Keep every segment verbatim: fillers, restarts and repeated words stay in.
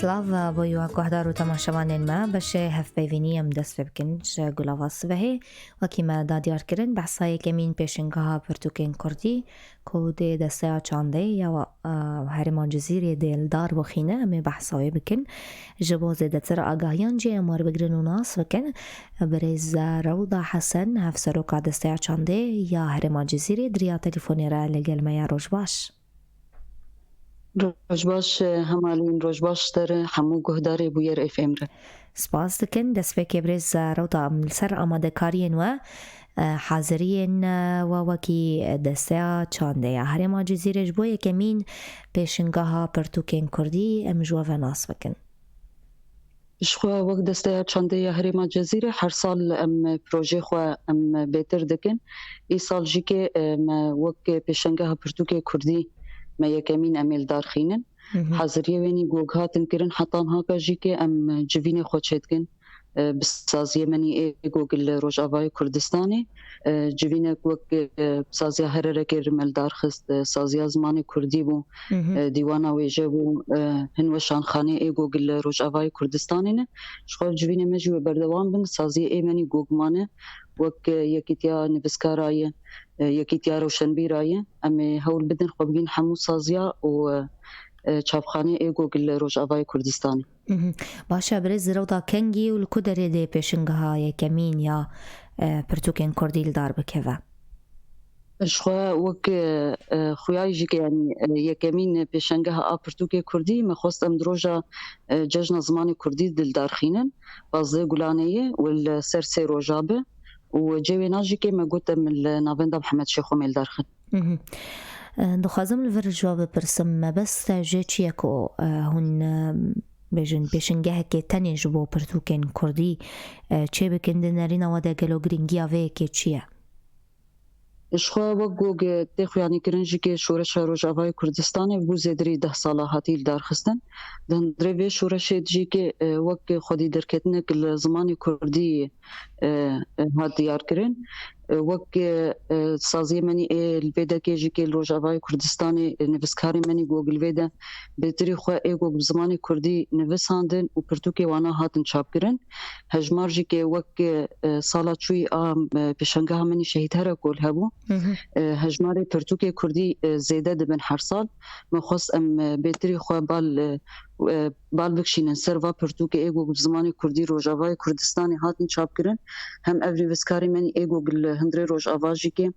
Silav bo you guhdar û temaşevanên me. Beşê hevpeyvînî em dest pê bikin ji gulava sibehê. Wekî me da diyar kirin, behsa yekemîn pêşingeha pirtûkên kurdî ku dê desteya çandê ya, e, herêma Cizîrê dê li dar bixîne, em ê behsa wê bikin. Ji bo zêdetir agahiyan jî em werbigirin û nas bikin. Birêz Rewda Hesen, hevseroka desteya çandê ya herêma Cizîrê, di riya telefonê re li gel me ye. Roj baş. Roj baş, e, Hemalîn, roj baş ji te re, hemû guhdarê Bûyer F M re. Spas dikin. Destpêkê birêz, e, Rewda, em li ser amadekariyên we, e, haziriyên, e, we wekî desteya çandê ya herêma Cizîrê ji bo yekemîn pêşingeha pirtûkên kurdî em ji we ve nas bikin. Ji xwe wek desteya çandê ya herêma Cezîrê her sal em projê xwe em bêtir dikin. Îsal jî kê, e, me wek pêşengeha pirtûkê kurdî me yekemîn em ê li dar xînin. Hı hı. Haziriyê wênî gog hatin kirin, heta niha jî kê em civînê xwe çêdikin, e, bi saziyê menî ê gog li Rojavayê Kurdistanê. E, civînek wek, e, saziya Hererekê me li dar xist, e, saziya zimanê kurdî bû, Hı hı. e, dîwana wêje bû, e, hin weşanxanê ê gog li Rojavayê Kurdistanê ne. Ji xwe civînê me jî wê berdewam bin, saziyê ê menî gog mane, wek, e, Yekîtiya Nivîskara ye, e, Yekîtiya Rewşenbîra ye. Em ê hewl bidin xwe bigîn hemû saziya û, e, e, çapxanê ê gog li Rojavayê Kurdistanê. Mhm. Baş e, birêz Rewda, kengî û li ku derê dê pêşingeha yekemîn ya, e, pirtûkên kurdî li dar bikeve? Ji xwe wek, e, e, xuya jî ke, yanî, e, yekemîn pêşengeha a pirtûkê kurdî, me xwest em di roja, e, Cejna Zimanê Kurdî di li dar xînin, pazdeh Gulanê ye û li ser sê roja be û cê wêna jî ke me got em li Navenda Mihemed Şêxo me li dar xin. Mhm. E, dixwazim li vir ji we bipirsim, mebest ji çi ye ku, e, hûn, e, bêjin pêşingehekê tenê ji bo pirtûkên kurdî, e, çêbikin, di nerîna we de gelo girîngiya vê yekê çi ye? Ji xwe wek ku tê xuyanîkirin jî ke Şoreşa Rojavayê Kurdistanê bû zêdirî deh sala hatî li dar xistin. Di hundirê vê şoreşê de jî ke, e, wek xwedî derketinek li zimanê kurdî, e, e, hat diyar kirin. E, wek, e, e, saziyê menî ê li vê dekê jî kê li Rojavayê Kurdistanê, e, nivîskarê menî gog li vê de bêtirî xwe ê gog bi zimanê kurdî nivisandin û pirtûkê wana hatin çapkirin. Hejmar jî kê wek, e, sala çûyî a, e, pêşangeha menî Şehîd Herekol hebû. Hı hı. E, hejmarê pirtûkê kurdî, e, zêde dibin her sal. Me xwest em, e, bêtirî xwe bal, e, e, bal bikşînin ser va pirtûkê ê ku bi zimanê kurdî Rojavayê Kurdistanê hatin çapkirin. Hem ev nivîskarê menî ê ku li hundirê Rojava jî kê,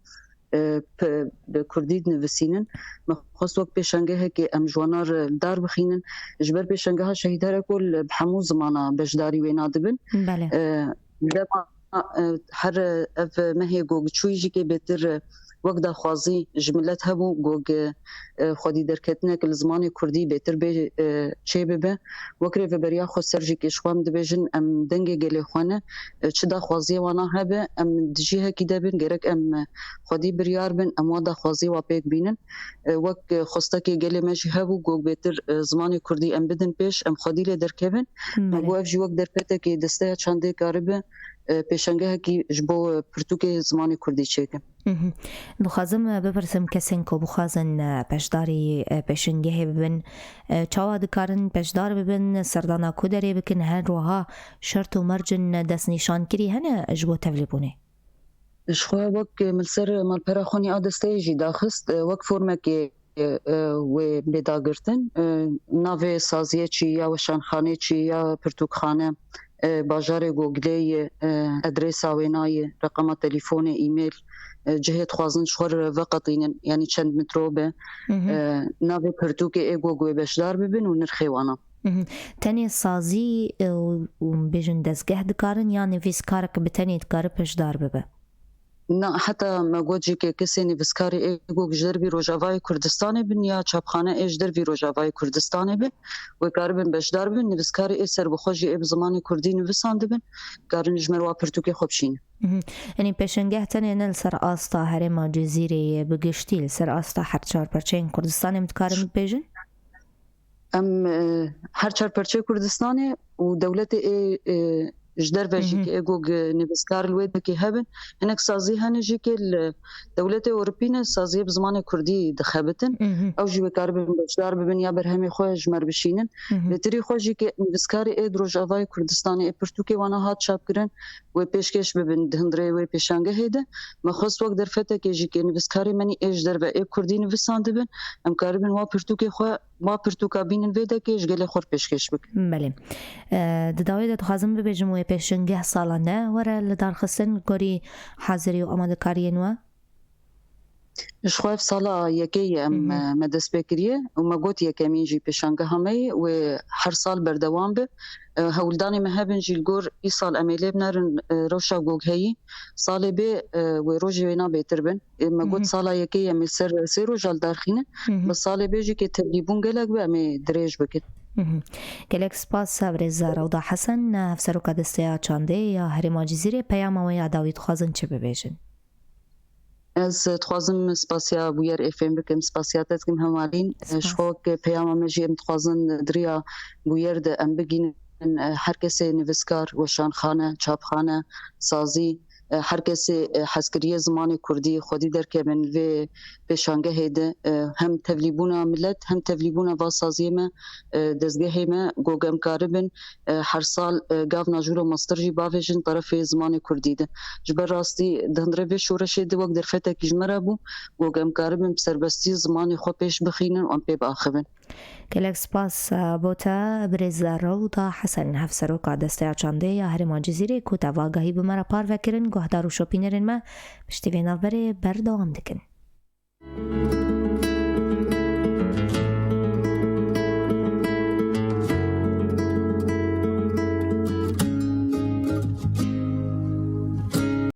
e, pe-, bi kurdî dinivisînin. Me xwest wek pêşengehekê em ji wana re dar bixînin. Ji ber pêşengeha Şehîd Herekol bi hemû zimana beşdarî wê nadibin. Belê. E, dema, e, her ev mehê ku çûyî jî kê bêtir, e, wek daxwazî ji milet hebû, ku, e, xwedî derketinek li zimanê kurdî bêtir bê, e, çê bibe. Wek rêveberiya xweser jî kê ji xwe em dibêjin, em dengê gelê xwe ne, e, çi daxwaziyê wana hebe, em di cihekî de bin, gerek em, e, xwedî biryar bin, em wa daxwaziyê wa pêk bînin. E, wek, e, xwestekê gelê me jî hebû, ku bêtir, e, zimanê kurdî em bidin pêş, em xwedî lê derkevin. Belê. Ku ev jî wek derfetekê desteya çandê karibe, e, pêşengehekî ji bo, e, pirtûkê zimanê kurdî çêke. Mhm. Dixwazim, e, bipirsim, kesên ku bixwazin, e, beşdarî, e, pêşengehê bibin, e, çawa dikarin beşdar bibin, serdana ku derê bikin, her wiha şert û mercên destnîşankirî hene ji bo tevlîbûnê? Ji xwe wek, e, min li ser malpera xwe nî a desteyê jî daxist, e, wek formekê, e, e, wê bê dagirtin. E, navê saziyê çi ya weşanxanê çi ya pirtûkxane, e, bajarê ku gilê ye, e, adresa wêna ye, reqema telîfonê, e-mail, e, cihê dixwazin ji xwe re veqetînin, yanî çend metro be, Mhm. e, navê pirtûkê ê ku wê beşdar bibin û nirxê wana. Mhm. Tenê sazî, e, û, û bêjin dezgeh dikarin ya nivîskarek bi tenê dikare beşdar bibe? Na, heta me got jî ke kesê nivîskarê ê ku ji dervî Rojavayê Kurdistanê bin ya çapxane ê ji dervî Rojavayê Kurdistanê bin, wê karibin beşdar bin, nivîskarê ê serbixwe jî ê bi zimanê kurdî nivisandibin, karin ji me re wa pirtûkê xwe bişînin. Mhm. Yanî pêşengeh tenê ne li ser asta herêma Cizîrê ye, bi giştî li ser asta her çar perçeyên Kurdistanê em dikarin bibêjin? Em, e, her çar perçeyê Kurdistanê û dewletê ê, e, Ji derve jî Mhm. ke ê gog nivîskar li wê dekê hebin. Hinek sazî hene jî ke li dewletê Ewropî ne saziyê bi zimanê Kurdî dixebitin. Mhm. Ew jî wê karibin beşdar bibin ya berhemê xwe ji me re bişînin. Mhm. Li tirî xwe jî ke nivîskarê ê di Rojavayê Kurdistanê ê pirtûkê wana hat çapkirin, wê pêşkêş bibin di hundirê wê pêşangehê de. Me xwest wek derfetekê jî ke nivîskarê menî ê ji derve ê Kurdî nivîsandibin, em karibin wa pirtûkê xwe, wa pirtûka bînin vê dekê ji gelê xwe re pêşkêş bikin. Belê. E, di dawê de dixwazim bibêjim wê pêşangeh sala ne were li dar xistin gorî hazirî û amadekariyên we? Ji xwe ev sala yekê ye em, Mhm. e, me dest pê kiriye û me got yekemîn jî pêşangeha me ye wê her sal berdewam be. E, hewldanê me hebin jî li gor îsal em ê lê binerin, e, rewşa gogheyî. Salê bê, e, wê rojê wêna bêtir bin. E, me got Mhm. sala yekê ye em ê ser sê roja li dar xînin. Mhm. Bi salê bê jî ke tevlîbûn gelek be em ê dirêj bikin. Mhm. Gelek spas, Birêz Rewda Hesen, hevseroka desteya çandê ya Herêma Cizîrê, peyama we ya dawî dixwazin çi bibêjin? Ez dixwazim spasiya bûyer ê fêm bikim, spasiya te dikim hevalîn. Spas. Ji xwe wek peyama me jî em dixwazin di riya bûyer de em bigînin, e, her kesê nivîskar, weşanxane, çapxane, sazî, e, her kesê, e, hezkiriyê zimanê Kurdî xwedî derkevin vê pêşangehê de, e, hem tevlîbûna milet, hem tevlîbûna va saziyê me, e, dezgehê me, gog em karibin, e, her sal, e, gavna jûr û mastir jî bavêjin terefê zimanê Kurdî de. Ji ber rastî di hundirê vê şoreşê de wek derfetekî ji me re bû, gog em karibin bi serbestî zimanê xwe pêş bixînin û em pê biaxivin. Gelek spas, e, bo te, Birêz Rewda Hesen, hevseroka Desteya Çandê ya Herêma Cizîrê ku te va agahî bi me re parve kirin, guhdar û şopînerên me, piştî vê navberê berdewam dikin.